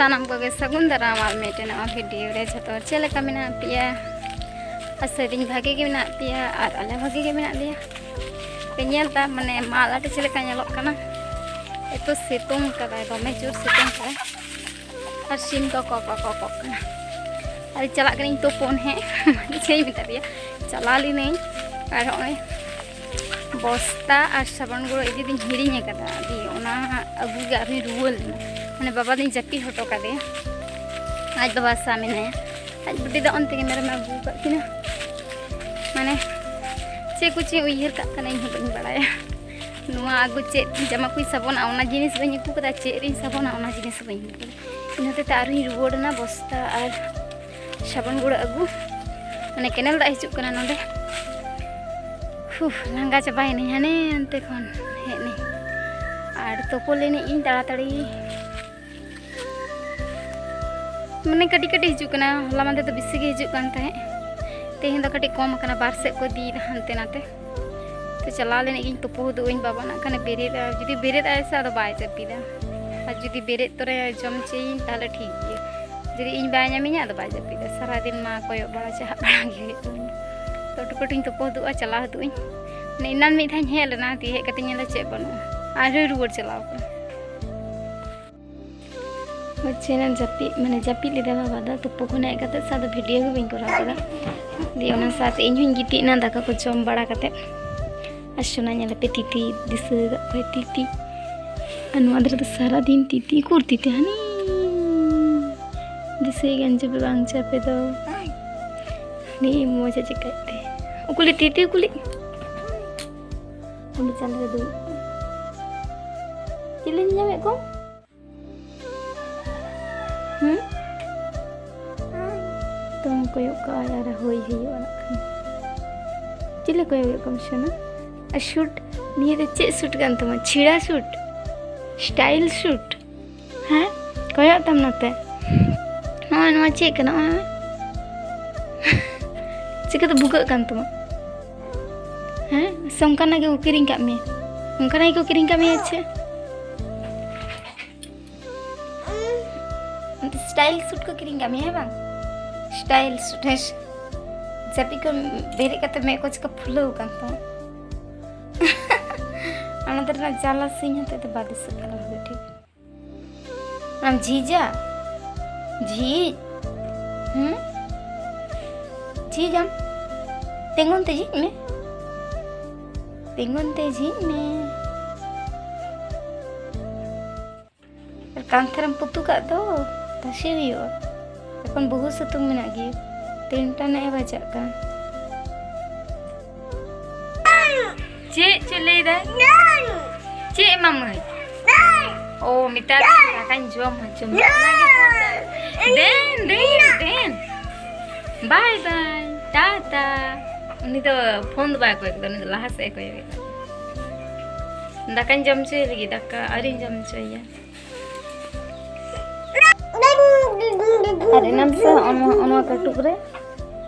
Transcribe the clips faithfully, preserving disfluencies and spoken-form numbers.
ᱥᱟᱱᱟᱢ ᱠᱚᱜᱮ ᱥᱟᱹᱜᱩᱱ ᱫᱟᱨᱟᱢ ᱟᱨ ᱢᱤᱫᱴᱮᱱ ᱱᱟᱣᱟ ᱵᱷᱤᱰᱤᱭᱳ ᱨᱮ᱾ ᱡᱷᱚᱛᱚ ᱦᱚᱲ ᱪᱮᱫ ᱞᱮᱠᱟ ᱢᱮᱱᱟᱜ ᱯᱮᱭᱟ? ᱟᱥᱟᱭᱫᱟᱹᱧ ᱵᱷᱟᱜᱮ ᱜᱮ ᱢᱮᱱᱟᱜ ᱯᱮᱭᱟ ᱟᱨ ᱟᱞᱮ ᱵᱷᱟᱜᱮ ᱜᱮ ᱢᱮᱱᱟᱜ ᱞᱮᱭᱟ᱾ ᱯᱮ ᱧᱮᱞ ᱫᱟ, ᱢᱟᱱᱮ, ᱢᱟᱞ ᱟᱹᱰᱤ ᱪᱮᱫ ᱞᱮᱠᱟ ᱧᱮᱞᱚᱜ ᱠᱟᱱᱟ? ᱮᱛᱚ ᱥᱤᱛᱩᱝ ᱠᱟᱫᱟᱭ, ᱫᱚᱢᱮ ᱡᱳᱨ ᱥᱤᱛᱩᱝ ᱠᱟᱫᱟᱭ᱾ ᱟᱨ ᱥᱤᱢ ᱠᱚ ᱠᱚ ᱠᱚ ᱠᱚ ᱠᱚᱜ ᱠᱟᱱᱟ᱾ ᱟᱨ ᱪᱟᱞᱟᱜ ᱠᱟᱹᱱᱟᱹᱧ ᱛᱩᱯᱩᱱ, ᱦᱮᱸ᱾ ᱪᱮᱫ ᱤᱧ ᱢᱮᱛᱟ ᱯᱮᱭᱟ, ᱪᱟᱞᱟᱣ ᱞᱤᱱᱟᱹᱧ ᱟᱨ ᱦᱚᱸᱜᱼᱚᱭ ᱵᱚᱥᱛᱟ ᱟᱨ ᱥᱟᱵᱚᱱ ᱜᱩᱸᱰᱟᱹ ᱤᱫᱤ ᱫᱩᱧ ᱦᱤᱲᱤᱧ ᱟᱠᱟᱫᱟ᱾ ᱫᱤᱭᱮ ᱚᱱᱟ ᱟᱹᱜᱩ ᱜᱮ ᱟᱨᱦᱚᱸᱧ ᱨᱩᱣᱟᱹᱲ ᱞᱮᱱᱟ, ᱢᱟᱱᱮ ᱵᱟᱵᱟ ᱫᱩᱧ ᱡᱟᱹᱯᱤᱫ ᱦᱚᱴᱚ ᱠᱟᱫᱮᱭᱟ᱾ ᱟᱡ ᱵᱟᱵᱟ ᱥᱟᱶ ᱢᱮᱱᱟᱭᱟ, ᱟᱡ ᱵᱩᱰᱤ ᱫᱚ ᱚᱱᱛᱮ ᱜᱮ ᱢᱮᱨᱚᱢᱮ ᱟᱹᱜᱩ ᱟᱠᱟᱫ ᱠᱤᱱᱟ᱾ ᱢᱟᱱᱮ ᱪᱮᱫ ᱠᱚᱪᱚᱧ ᱩᱭᱦᱟᱹᱨ ᱠᱟᱜ ᱠᱟᱱᱟ, ᱤᱧ ᱦᱚᱸ ᱵᱟᱹᱧ ᱵᱟᱲᱟᱭᱟ᱾ ᱱᱚᱣᱟ ᱟᱹᱜᱩ ᱪᱮᱫ ᱡᱟᱢᱟ ᱠᱚᱧ ᱥᱟᱵᱚᱱᱟ, ᱚᱱᱟ ᱡᱤᱱᱤᱥ ᱵᱟᱹᱧ ᱟᱹᱜᱩ ᱠᱟᱫᱟ, ᱪᱮᱫ ᱨᱤᱧ ᱥᱟᱵᱚᱱᱟ, ᱚᱱᱟ ᱡᱤᱱᱤᱥ ᱵᱟᱹᱧ ᱟᱹᱜᱩ ᱠᱟᱫᱟ᱾ ᱤᱱᱟᱹ ᱦᱚᱛᱮᱡ ᱛᱮ ᱟᱨᱦᱚᱸᱧ ᱨᱩᱣᱟᱹᱲ ᱮᱱᱟ ᱵᱚᱥᱛᱟ ᱟᱨ ᱥᱟᱵᱚᱱ ᱜᱩᱸᱰᱟᱹ ᱟᱹᱜᱩ, ᱢᱟᱱᱮ ᱠᱮᱱᱮᱞ ᱫᱟᱜ ᱦᱤᱡᱩᱜ ᱠᱟᱱᱟ ᱱᱚᱰᱮ᱾ ᱦᱩ, ᱞᱟᱸᱜᱟ ᱪᱟᱵᱟᱭᱮᱱᱟᱹᱧ ᱦᱟᱱᱮ ᱚᱱᱛᱮ ᱠᱷᱚᱱ ᱦᱮᱡ ᱱᱟᱹᱧ᱾ ᱟᱨ ᱛᱳᱯᱳ ᱞᱮᱱᱤᱡ ᱤᱧ ᱛᱟᱲᱟᱛᱟᱲᱤ, ᱢᱟᱱᱮ ᱠᱟᱹᱴᱤᱡ ᱠᱟᱹᱴᱤᱡ ᱦᱤᱡᱩᱜ ᱠᱟᱱᱟ᱾ ᱦᱚᱞᱟ ᱢᱟᱫᱷᱮᱨ ᱫᱚ ᱵᱮᱥᱤ ᱜᱮ ᱦᱤᱡᱩᱜ ᱠᱟᱱ ᱛᱟᱦᱮᱸᱫ, ᱛᱮᱦᱮᱧ ᱫᱚ ᱠᱟᱹᱴᱤᱡ ᱠᱚᱢ ᱟᱠᱟᱱᱟ, ᱵᱟᱨ ᱥᱮᱫ ᱠᱚ ᱤᱫᱤᱭᱮᱫᱟ ᱦᱟᱱᱛᱮ ᱱᱟᱛᱮ᱾ ᱛᱚ ᱪᱟᱞᱟᱣ ᱞᱮᱱᱤᱡ ᱜᱤᱧ ᱛᱳᱯᱳ ᱦᱚᱫᱚᱜ ᱟᱹᱧ, ᱵᱟᱵᱟ ᱱᱟᱜ ᱠᱷᱟᱱᱮ ᱵᱮᱨᱮᱫᱼᱟ, ᱡᱩᱫᱤ ᱵᱮᱨᱮᱫ ᱟᱭ ᱥᱮ ᱟᱫᱚ ᱵᱟᱭ ᱡᱟᱹᱯᱤᱫᱟ᱾ ᱟᱨ ᱡᱩᱫᱤ ᱵᱮᱨᱮᱫ ᱛᱚᱨᱟᱭᱟ ᱡᱚᱢ ᱦᱚᱪᱚᱭᱤᱧ ᱛᱟᱦᱚᱞᱮ ᱴᱷᱤᱠ ᱜᱮᱭᱟ, ᱡᱩᱫᱤ ᱤᱧ ᱵᱟᱭ ᱧᱟᱢᱤᱧᱟ ᱟᱫᱚ ᱵᱟᱭ ᱡᱟᱹᱯᱤᱫᱟ᱾ ᱥᱟᱨᱟᱫᱤᱱ ᱢᱟ ᱠᱚᱭᱚᱜ ᱵᱟᱲᱟ ᱪᱟᱦᱟᱜ ᱵᱟᱲᱟ ᱜᱮ ᱦᱩᱭᱩᱜ ᱛᱟᱹᱧᱟ᱾ ᱛᱚ ᱴᱩᱠᱩᱴᱤᱧ ᱛᱳᱯᱳ ᱦᱚᱫᱚᱜᱼᱟ, ᱪᱟᱞᱟᱣ ᱦᱚᱫᱚᱜ ᱟᱹᱧ᱾ ᱢᱟᱱᱮ ᱮᱱᱟᱱ ᱢᱤᱫ ᱫᱷᱟᱣ ᱤᱧ ᱦᱮᱡ ᱞᱮᱱᱟ, ᱫᱤᱭᱮ ᱦᱮᱡ ᱠᱟᱛᱮᱧ ᱧᱮᱞᱟ ᱪᱮᱫ ᱵᱟᱹᱱᱩᱜᱼᱟ, ᱟᱨᱦᱚᱸᱭ ᱨᱩᱣᱟᱹᱲ ᱪᱟᱞᱟᱣ ᱠᱟᱱᱟ᱾ ᱦᱳᱭ, ᱪᱮ ᱮᱱᱟᱱ ᱡᱟᱹᱯᱤᱫ, ᱢᱟᱱᱮ ᱡᱟᱹᱯᱤᱫ ᱞᱮᱫᱟ ᱵᱟᱵᱟ ᱫᱚ, ᱛᱩᱯᱩ ᱠᱷᱚᱱ ᱦᱮᱡ ᱠᱟᱛᱮ ᱥᱟᱶ ᱫᱚ ᱵᱷᱤᱰᱤᱭᱳ ᱜᱮ ᱵᱟᱹᱧ ᱠᱚᱨᱟᱣ ᱠᱟᱫᱟ᱾ ᱫᱤᱭᱮ ᱚᱱᱟ ᱥᱟᱶᱛᱮ ᱤᱧ ᱦᱚᱸᱧ ᱜᱤᱛᱤᱡ ᱮᱱᱟ ᱫᱟᱠᱟ ᱠᱚ ᱡᱚᱢ ᱵᱟᱲᱟ ᱠᱟᱛᱮ᱾ ᱟᱨ ᱥᱳᱱᱟ ᱧᱮᱞ ᱯᱮ, ᱛᱤᱛᱤ ᱫᱤᱥᱟᱹ ᱟᱠᱟᱫ ᱠᱚᱣᱟᱭ, ᱛᱤᱛᱤ᱾ ᱟᱨ ᱱᱚᱣᱟ ᱫᱷᱟᱨᱮ ᱫᱚ ᱥᱟᱨᱟᱫᱤᱱ ᱛᱤᱛᱤ, ᱩᱠᱩᱨ ᱛᱤᱛᱤ ᱦᱟᱹᱱᱤ ᱫᱤᱥᱟᱹᱭ ᱜᱟᱱ ᱪᱮ ᱵᱟᱝ ᱪᱮ ᱟᱯᱮ ᱫᱚ? ᱦᱟᱹᱱᱤ ᱢᱚᱡᱽ ᱮ ᱪᱮᱠᱟᱭᱮᱫ ᱛᱮ᱾ ᱩᱠᱩᱞᱤ ᱛᱤᱛᱤ, ᱩᱠᱩᱞᱤ᱾ ᱚᱸᱰᱮ ᱪᱟᱞᱟᱜ ᱨᱮ ᱫᱩᱲᱩᱵ᱾ ᱪᱤᱞᱤᱧ ᱧᱟᱢᱮᱫ ᱠᱚᱣᱟ? ᱦᱩᱸ? ᱛᱚᱢ ᱠᱚᱭᱚᱜ ᱠᱟᱜᱼᱟ ᱟᱨ ᱦᱳᱭ ᱦᱩᱭᱩᱜᱼᱟ ᱱᱟᱜ ᱠᱷᱟᱱ᱾ ᱪᱮᱫ ᱞᱮ ᱠᱚᱭᱚᱜ ᱠᱟᱜ ᱠᱚᱣᱟ ᱥᱳᱱᱟ? ᱟᱨ ᱥᱩᱴ, ᱱᱤᱭᱟᱹ ᱫᱚ ᱪᱮᱫ ᱥᱩᱴ ᱠᱟᱱ ᱛᱟᱢᱟ? ᱪᱷᱤᱲᱟ ᱥᱩᱴ? Style suit? ᱦᱮᱸ? ᱠᱚᱭᱚᱜ ᱛᱟᱢ ᱱᱚᱛᱮ᱾ ᱱᱚᱜᱼᱚᱭ ᱱᱚᱣᱟ ᱪᱮᱫ ᱠᱟᱱᱟ? ᱱᱚᱜᱼᱚᱭ, ᱱᱚᱜᱼᱚᱭ᱾ ᱪᱤᱠᱟᱹᱛᱮ ᱵᱷᱩᱜᱟᱹᱜ ᱠᱟᱱ ᱛᱟᱢᱟ? ᱦᱮᱸ? ᱥᱮ ᱚᱱᱠᱟᱱᱟᱜ ᱜᱮ ᱠᱚ ᱠᱤᱨᱤᱧ ᱠᱟᱜ ᱢᱮᱭᱟ? ᱚᱱᱠᱟᱱᱟᱜ ᱜᱮ ᱠᱚ ᱠᱤᱨᱤᱧ ᱠᱟᱜ ᱢᱮᱭᱟ ᱪᱮ? ᱥᱴᱟᱭᱤᱞ ᱥᱩᱴ ᱠᱚ ᱠᱤᱨᱤᱧ ᱠᱟᱜ ᱢᱮᱭᱟ, ᱦᱮᱸ ᱵᱟᱝ? ᱥᱴᱟᱭᱤᱞ ᱥᱩᱴ, ᱦᱮᱸ᱾ ᱡᱟᱹᱯᱤᱫ ᱠᱷᱚᱱ ᱵᱮᱨᱮᱫ ᱠᱟᱛᱮ ᱢᱮᱫ ᱠᱚ ᱪᱤᱠᱟ ᱯᱷᱩᱞᱟᱹᱣ ᱟᱠᱟᱱ ᱛᱟᱢᱟ᱾ ᱚᱱᱟ ᱫᱚ ᱨᱮᱱᱟᱜ ᱡᱟᱞᱟ ᱥᱤᱧ ᱦᱚᱛᱮᱡ ᱛᱮ ᱵᱟᱭ ᱫᱤᱥᱟᱹᱜ ᱠᱟᱱᱟ ᱵᱷᱟᱜᱮ ᱴᱷᱤᱠ᱾ ᱟᱢ ᱡᱷᱤᱡᱟ? ᱡᱷᱤᱡ? ᱦᱩᱸ? ᱡᱷᱤᱡᱟᱢ? ᱛᱤᱸᱜᱩᱱ ᱛᱮ ᱡᱷᱤᱡ ᱢᱮ᱾ ᱛᱤᱸᱜᱩᱱ ᱛᱮ ᱡᱷᱤᱡ ᱢᱮ᱾ ᱟᱨ ᱠᱟᱱᱛᱷᱟ ᱨᱮᱢ ᱯᱩᱛᱩ ᱠᱟᱜ ᱫᱚ, ᱛᱟᱥᱮ ᱦᱩᱭᱩᱜᱼᱟ᱾ ᱮᱠᱷᱚᱱ ᱵᱚᱦᱩ ᱥᱤᱛᱩᱝ ᱢᱮᱱᱟᱜ ᱜᱮᱭᱟ᱾ ᱛᱤᱱᱴᱟ ᱱᱮᱜᱼᱮ ᱵᱟᱡᱟᱜ ᱠᱟᱱᱟ᱾ ᱪᱮᱫ, ᱪᱮᱫ ᱞᱟᱹᱭ ᱫᱟᱭ? ᱪᱮᱫ ᱮᱢᱟᱢᱟᱹᱧ? ᱚ, ᱢᱮᱛᱟ ᱫᱤᱧ ᱫᱟᱠᱟᱧ ᱡᱚᱢ ᱦᱚᱪᱚ ᱢᱮᱭᱟ᱾ ᱚᱱᱟᱜᱮ ᱠᱚᱞ ᱫᱟᱭ᱾ ᱫᱮᱱ, ᱫᱮᱱ, ᱫᱮᱱ᱾ ᱵᱟᱭ ᱵᱟᱭ, ᱴᱟᱴᱟ᱾ ᱩᱱᱤ ᱫᱚ ᱯᱷᱳᱱ ᱫᱚ ᱵᱟᱭ ᱠᱚᱭᱚᱜ ᱠᱮᱫᱟ, ᱩᱱᱤ ᱫᱚ ᱞᱟᱦᱟ ᱥᱮᱫ ᱮ ᱠᱚᱭᱚᱜ ᱮᱫᱟ᱾ ᱫᱟᱠᱟᱧ ᱡᱚᱢ ᱦᱚᱪᱚᱭᱮ ᱞᱟᱹᱜᱤᱫ, ᱫᱟᱠᱟ ᱟᱹᱣᱨᱤᱧ ᱡᱚᱢ ᱦᱚᱪᱚᱭᱮᱭᱟ᱾ ᱟᱨ ᱮᱱᱟᱱ ᱥᱮ ᱚᱱᱟ, ᱚᱱᱟ ᱠᱟᱹᱴᱩᱵ ᱨᱮ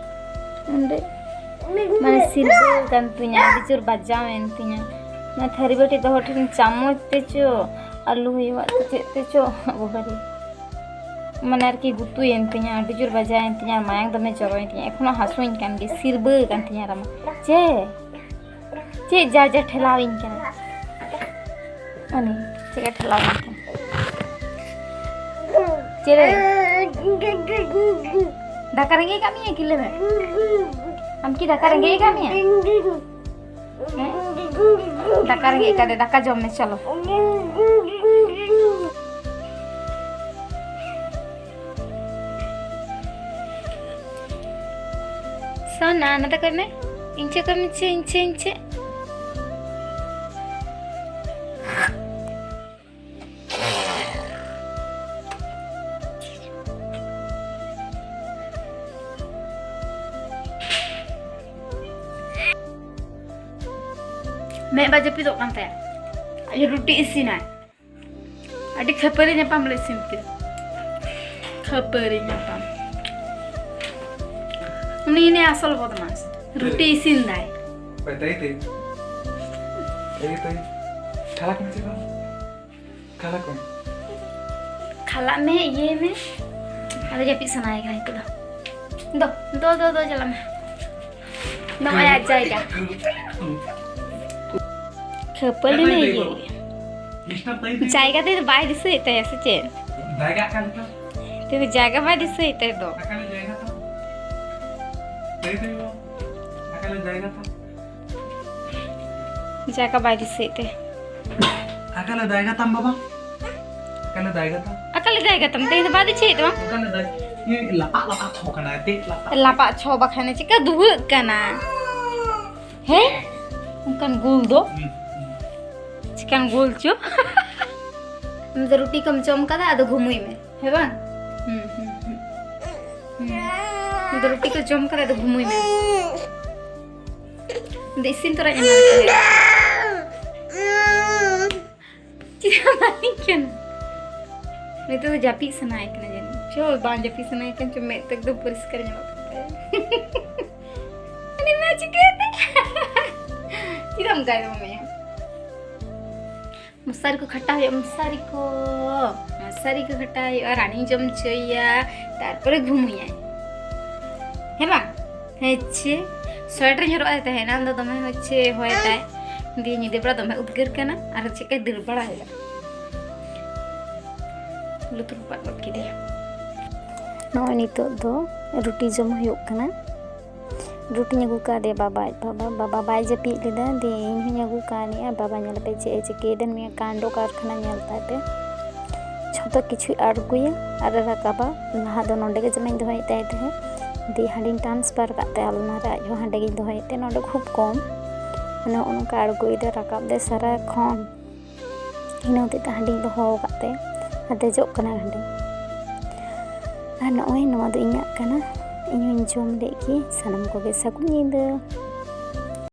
ᱚᱸᱰᱮ ᱢᱟᱱᱮ ᱥᱤᱨᱵᱟᱹ ᱠᱟᱱ ᱛᱤᱧᱟ, ᱟᱹᱰᱤ ᱡᱳᱨ ᱵᱟᱡᱟᱣ ᱮᱱ ᱛᱤᱧᱟ᱾ ᱚᱱᱟ ᱛᱷᱟᱹᱨᱤ ᱵᱟᱹᱴᱤ ᱫᱚᱦᱚ ᱴᱷᱮᱱ ᱪᱟᱢᱚᱪ ᱛᱮᱪᱚ, ᱟᱹᱞᱩ ᱦᱩᱭᱩᱜᱼᱟ ᱛᱮ ᱪᱮᱫ ᱛᱮᱪᱚ, ᱵᱟᱵᱟᱨᱮ᱾ ᱢᱟᱱᱮ ᱟᱨᱠᱤ ᱜᱩᱛᱩᱭᱮᱱ ᱛᱤᱧᱟ, ᱟᱹᱰᱤ ᱡᱳᱨ ᱵᱟᱡᱟᱣᱮᱱ ᱛᱤᱧᱟ, ᱟᱨ ᱢᱟᱭᱟᱝ ᱫᱚᱢᱮ ᱡᱚᱨᱚᱭᱮᱱ ᱛᱤᱧᱟ᱾ ᱮᱠᱷᱚᱱᱳ ᱦᱟᱹᱥᱩᱧ ᱠᱟᱱ ᱜᱮᱭᱟ, ᱥᱤᱨᱵᱟᱹ ᱠᱟᱱ ᱛᱤᱧᱟ ᱨᱟᱢᱟ᱾ ᱪᱮ? ᱪᱮᱫ ᱡᱟ ᱡᱟ ᱴᱷᱮᱞᱟᱣᱤᱧ ᱠᱟᱱᱟ? ᱟᱱᱮ, ᱪᱮᱫ ᱮ ᱴᱷᱮᱞᱟᱣᱤᱧ ᱠᱟᱱᱟ? ᱪᱮᱫ ᱨᱮ? ᱫᱟᱠᱟ ᱨᱮᱸᱜᱮᱡ ᱠᱟᱜ ᱢᱮᱭᱟ ᱠᱤ? ᱞᱟᱹᱭ ᱢᱮ᱾ ᱟᱢ ᱠᱤ ᱫᱟᱠᱟ ᱨᱮᱸᱜᱮᱡ ᱠᱟᱜ ᱢᱮᱭᱟ? ᱦᱮᱸ? ᱫᱟᱠᱟ ᱨᱮᱸᱜᱮᱡ ᱠᱟᱫᱮ, ᱫᱟᱠᱟ ᱡᱚᱢ ᱢᱮ, ᱪᱚᱞᱚ᱾ ᱥᱚᱱᱟ, ᱱᱚᱛᱮ ᱠᱚᱭ ᱢᱮ᱾ ᱤᱧ ᱪᱮ ᱠᱚᱭ ᱢᱮ, ᱤᱧ ᱪᱮ, ᱤᱧ ᱪᱮ, ᱤᱧ ᱪᱮ᱾ ᱢᱮᱫ ᱵᱟᱭ ᱡᱟᱹᱯᱤᱫᱚᱜ ᱠᱟᱱ ᱛᱟᱭᱟ᱾ ᱟᱡ ᱨᱩᱴᱤ ᱤᱥᱤᱱᱟᱭ᱾ ᱟᱹᱰᱤ ᱠᱷᱟᱹᱯᱟᱹᱨᱤ ᱧᱟᱯᱟᱢ ᱞᱮ ᱤᱥᱤᱱ ᱠᱮᱫᱟ᱾ ᱠᱷᱟᱹᱯᱟᱹᱨᱤ ᱧᱟᱯᱟᱢ᱾ ᱩᱱᱤ ᱤᱱᱟᱹ ᱟᱥᱚᱞ ᱵᱚᱫᱢᱟᱥ᱾ ᱨᱩᱴᱤ ᱤᱥᱤᱱ ᱫᱟᱭ᱾ ᱵᱟᱭ ᱛᱟᱹᱭ ᱛᱟᱹᱭ᱾ ᱛᱟᱹᱭ ᱛᱟᱹᱭ᱾ ᱠᱷᱟᱞᱟ ᱠᱚᱧ ᱪᱮᱫ ᱵᱟᱝ? ᱠᱷᱟᱞᱟ ᱠᱚᱧ᱾ ᱪᱟᱞᱟᱜ ᱢᱮ, ᱤᱭᱟᱹᱭ ᱢᱮ᱾ ᱟᱫᱚ ᱡᱟᱹᱯᱤᱫ ᱥᱟᱱᱟᱭᱮ ᱠᱟᱱᱟ ᱱᱤᱛᱚᱜ ᱫᱚ᱾ ᱫᱚ, ᱫᱚ, ᱫᱚ, ᱫᱚ, ᱪᱟᱞᱟᱜ ᱢᱮ᱾ ᱱᱚᱜᱼᱚᱭ ᱟᱡ ᱡᱟᱭᱜᱟ᱾ ᱠᱷᱟᱹᱯᱟᱹᱨᱤ ᱢᱮ, ᱤᱭᱟᱹ᱾ ᱰᱤᱥᱴᱟᱨᱵ ᱛᱟᱭ ᱛᱮ᱾ ᱡᱟᱭᱜᱟ ᱛᱮᱫᱚ ᱵᱟᱭ ᱫᱤᱥᱟᱹᱭᱮᱫ ᱛᱟᱭᱟ ᱥᱮ ᱪᱮᱫ? ᱡᱟᱭᱜᱟ ᱠᱟᱱ ᱛᱟᱢ᱾ ᱛᱮᱫᱚ ᱡᱟᱭᱜᱟ ᱵᱟᱭ ᱫᱤᱥᱟᱹᱭᱮᱫ ᱛᱟᱭ ᱫᱚ᱾ ᱟᱠᱟᱞᱮ ᱡᱟᱭᱜᱟ ᱛᱟᱢ? ᱞᱟᱹᱭ ᱛᱟᱭ ᱵᱟᱵᱟ᱾ ᱟᱠᱟᱞᱮ ᱡᱟᱭᱜᱟ ᱛᱟᱢ? ᱡᱟᱭᱜᱟ ᱵᱟᱭ ᱫᱤᱥᱟᱹᱭᱮᱫ ᱛᱟᱭᱟ᱾ ᱟᱠᱟᱞᱮ ᱡᱟᱭᱜᱟ ᱛᱟᱢ ᱵᱟᱵᱟ? ᱟᱠᱟᱞᱮ ᱡᱟᱭᱜᱟ ᱛᱟᱢ? ᱟᱠᱟᱞᱮ ᱡᱟᱭᱜᱟ ᱛᱟᱢ? ᱛᱮᱦᱮᱧ ᱫᱚ ᱵᱟᱭ ᱫᱤᱥᱟᱹᱭᱮᱫ ᱛᱟᱢᱟ? ᱟᱠᱟᱞᱮ ᱡᱟᱭᱜᱟ? ᱤᱭᱟᱹ ᱞᱟᱯᱟᱜ ᱞᱟᱯᱟᱜ ᱪᱷᱚ ᱠᱟᱱᱟ, ᱫᱮᱡ ᱞᱟᱯᱟᱜ᱾ ᱞᱟᱯᱟᱜ ᱪᱷᱚ ᱵᱟᱠᱷᱟᱱ ᱪᱤᱠᱟ ᱫᱩᱦᱟᱹᱜ ᱠᱟᱱᱟ? ᱦᱮᱸ? ᱚᱱᱠᱟᱱ ᱜᱩᱞ ᱫᱚ? ᱦᱩᱸ, ᱦᱩᱸ᱾ ᱪᱤᱠᱟᱱ ᱜᱩᱞ ᱪᱚ? ᱟᱢ ᱫᱚ ᱨᱩᱴᱤ ᱠᱚᱢ ᱡᱚᱢ ᱠᱟᱫᱟ, ᱟᱫᱚ ᱜᱷᱩᱢᱩᱭ ᱢᱮ᱾ ᱦᱮᱸ ᱵᱟᱝ? ᱦᱩᱸ, ᱦᱩᱸ, ᱦᱩᱸ᱾ ᱦᱩᱸ᱾ ᱟᱢ ᱫᱚ ᱨᱩᱴᱤ ᱠᱚ ᱡᱚᱢ ᱠᱟᱫᱟ, ᱟᱫᱚ ᱜᱷᱩᱢᱩᱭ ᱢᱮ᱾ ᱟᱢ ᱫᱚ ᱤᱥᱤᱱ ᱛᱚᱨᱟᱧ ᱮᱢᱟᱢ ᱠᱟᱱᱟ᱾ ᱪᱮᱫᱟᱜ ᱮᱢᱟᱞᱤᱧ ᱠᱟᱱᱟ? ᱱᱤᱛᱚᱜ ᱫᱚ ᱡᱟᱹᱯᱤᱫ ᱥᱟᱱᱟᱭᱮ ᱠᱟᱱᱟ ᱡᱟᱹᱱᱤᱡ᱾ ᱪᱚ, ᱵᱟᱝ ᱡᱟᱹᱯᱤᱫ ᱥᱟᱱᱟᱭᱮ ᱠᱟᱱ ᱪᱚ, ᱢᱮᱫ ᱛᱮ ᱮᱠᱫᱚᱢ ᱯᱚᱨᱤᱥᱠᱟᱨ ᱧᱮᱞᱚᱜ ᱠᱟᱱ ᱛᱟᱭᱟ᱾ ᱩᱱᱤ ᱢᱟ ᱪᱤᱠᱟᱹᱭᱮᱫ ᱛᱟᱭᱟ? ᱪᱮᱫᱟᱜ ᱚᱱᱠᱟᱭ ᱫᱚ ᱢᱮᱭᱟ? ᱢᱚᱥᱟᱨᱤ ᱠᱚ ᱠᱷᱟᱴᱟᱣ ᱦᱩᱭᱩᱜᱼᱟ, ᱢᱚᱥᱟᱨᱤ ᱠᱚ, ᱢᱚᱥᱟᱨᱤ ᱠᱚ ᱠᱷᱟᱴᱟᱣ ᱦᱩᱭᱩᱜᱼᱟ, ᱨᱟᱱᱤᱧ ᱡᱚᱢ ᱦᱚᱪᱚᱭᱮᱭᱟ, ᱛᱟᱨᱯᱚᱨᱮ ᱜᱷᱩᱢᱩᱭᱟᱭ᱾ ᱦᱮᱸ ᱵᱟᱝ? ᱦᱮᱸ ᱪᱮ, ᱥᱳᱭᱮᱴᱟᱨ ᱤᱧ ᱦᱚᱨᱚᱜ ᱟᱫᱮ ᱛᱟᱦᱮᱸᱱᱟ, ᱟᱫᱚ ᱫᱚᱢᱮ ᱦᱚᱪᱪᱷᱮ ᱦᱚᱭ ᱫᱟᱭ, ᱫᱤᱭᱮ ᱧᱤᱫᱟᱹ ᱵᱮᱲᱟ ᱫᱚᱢᱮ ᱩᱫᱽᱜᱟᱹᱨ ᱠᱟᱱᱟ, ᱟᱨ ᱪᱮᱫ ᱞᱮᱠᱟᱭ ᱫᱟᱹᱲ ᱵᱟᱲᱟᱭᱮᱫᱟ᱾ ᱞᱩᱛᱩᱨ ᱨᱟᱯᱟᱜ ᱜᱚᱫ ᱠᱮᱫᱮᱭᱟ᱾ ᱱᱚᱜᱼᱚᱭ ᱱᱤᱛᱚᱜ ᱫᱚ ᱨᱩᱴᱤ ᱡᱚᱢ ᱦᱩᱭᱩᱜ ᱠᱟᱱᱟ᱾ ᱨᱩᱴᱤᱧ ᱟᱹᱜᱩ ᱠᱟᱫᱮᱭᱟ ᱵᱟᱵᱟ ᱟᱡ ᱵᱟᱵᱟ, ᱵᱟᱵᱟ ᱵᱟᱭ ᱡᱟᱹᱯᱤᱫ ᱞᱮᱫᱟ, ᱫᱤᱭᱮ ᱤᱧ ᱦᱚᱸᱧ ᱟᱹᱜᱩ ᱠᱟᱣᱱᱤᱜᱼᱟ᱾ ᱵᱟᱵᱟ ᱧᱮᱞ ᱯᱮ ᱪᱮᱫ ᱮ ᱪᱤᱠᱟᱹᱭᱮᱫᱟ, ᱱᱤᱭᱟᱹ ᱠᱟᱱᱰᱚ ᱠᱟᱨᱠᱷᱟᱱᱟ ᱧᱮᱞ ᱛᱟᱭ ᱯᱮ, ᱡᱷᱚᱛᱚ ᱠᱤᱪᱷᱩᱭ ᱟᱬᱜᱚᱭᱟ ᱟᱨ ᱮ ᱨᱟᱠᱟᱵᱟ᱾ ᱞᱟᱦᱟ ᱫᱚ ᱱᱚᱸᱰᱮ ᱜᱮ ᱡᱚᱢᱟᱧ ᱫᱚᱦᱚᱭᱮᱫ ᱛᱟᱭ ᱛᱟᱦᱮᱸᱫ, ᱫᱤᱭᱮ ᱦᱟᱸᱰᱮᱧ transfer ᱠᱟᱫ ᱛᱟᱭᱟ ᱟᱞᱢᱟᱨ ᱨᱮ, ᱟᱡ ᱦᱚᱸ ᱦᱟᱸᱰᱮ ᱜᱤᱧ ᱫᱚᱦᱚᱭᱮᱫ ᱛᱟᱭᱟ, ᱱᱚᱸᱰᱮ ᱠᱷᱩᱵ ᱠᱚᱢ, ᱢᱟᱱᱮ ᱱᱚᱜᱼᱚ ᱱᱚᱝᱠᱟ ᱟᱬᱜᱚᱭᱮᱫᱟ, ᱨᱟᱠᱟᱵ ᱫᱟᱭ ᱥᱟᱨᱟᱠᱷᱚᱱ᱾ ᱤᱱᱟᱹ ᱦᱚᱛᱮᱡ ᱛᱮ ᱦᱟᱸᱰᱮᱧ ᱫᱚᱦᱚ ᱟᱠᱟᱫ ᱛᱟᱭᱟ ᱟᱨ ᱫᱮᱡᱚᱜ ᱠᱟᱱᱟᱭ ᱦᱟᱸᱰᱮ᱾ ᱟᱨ ᱱᱚᱜᱼᱚᱭ ᱱᱚᱣᱟ ᱫᱚ ᱤᱧᱟᱹᱜ ᱠᱟᱱᱟ, ᱤᱧ ᱦᱚᱸᱧ ᱡᱚᱢ ᱞᱮᱫ ᱜᱮ᱾ ᱥᱟᱱᱟᱢ ᱠᱚᱜᱮ ᱥᱟᱹᱜᱩᱱ ᱧᱤᱫᱟᱹ,